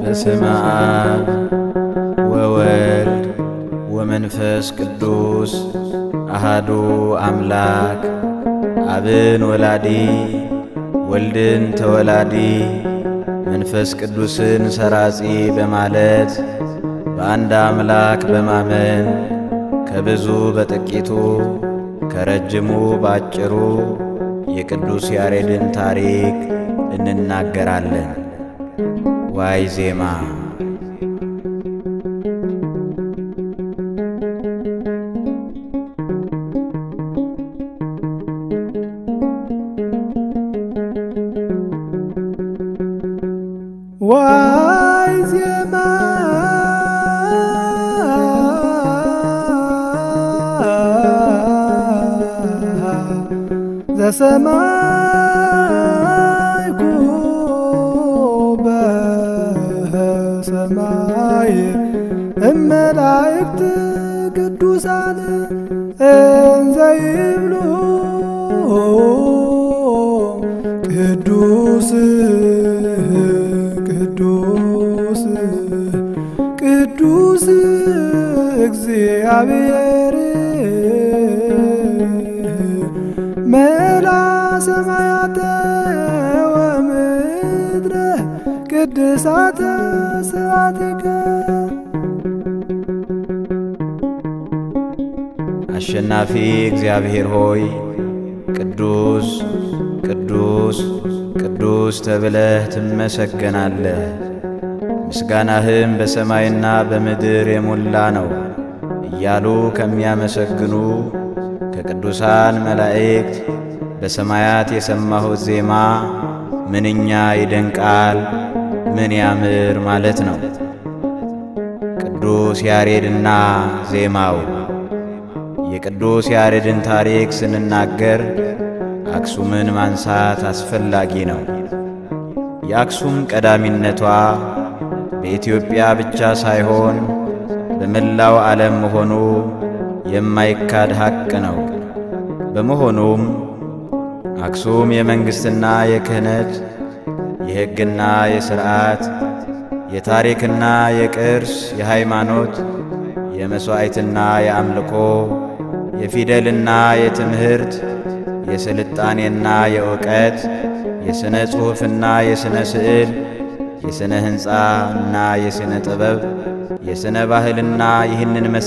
በስመ አብ ወወልድ ወመንፈስ ቅዱስ አሃዱ አምላክ። አብን ወላዲ፣ ወልድን ተወላዲ፣ መንፈስ ቅዱስን ሰራጺ በማለት በአንድ አምላክ በማመን ከብዙ በጥቂቱ ከረጅሙ ባጭሩ የቅዱስ ያሬድን ታሪክ እንናገራለን። ዋይ ዜማ። ዋይ ዜማ፣ ዘሰማይኩ በሰማይ እመላእክት ቅዱሳን እንዘ ይብሉ ቅዱስ ቅዱስ ቅዱስ እግዚአብሔር መላ ሰማያተ ወምድረ ቅድሳተ ስብሐቲከ። አሸናፊ እግዚአብሔር ሆይ፣ ቅዱስ ቅዱስ ቅዱስ ተብለህ ትመሰገናለህ። ምስጋናህም በሰማይና በምድር የሞላ ነው እያሉ ከሚያመሰግኑ ከቅዱሳን መላእክት በሰማያት የሰማሁት ዜማ ምንኛ ይደንቃል፣ ምን ያምር ማለት ነው። ቅዱስ ያሬድና ዜማው። የቅዱስ ያሬድን ታሪክ ስንናገር አክሱምን ማንሳት አስፈላጊ ነው። የአክሱም ቀዳሚነቷ በኢትዮጵያ ብቻ ሳይሆን በመላው ዓለም መሆኑ የማይካድ ሐቅ ነው። በመሆኑም አክሱም የመንግሥትና የክህነት፣ የሕግና የሥርዓት፣ የታሪክና የቅርስ፣ የሃይማኖት፣ የመሥዋዕትና የአምልኮ፣ የፊደልና የትምህርት፣ የስልጣኔና የእውቀት፣ የሥነ ጽሑፍና የሥነ ስዕል፣ የሥነ ሕንፃ እና የሥነ ጥበብ፣ የሥነ ባህልና ይህንን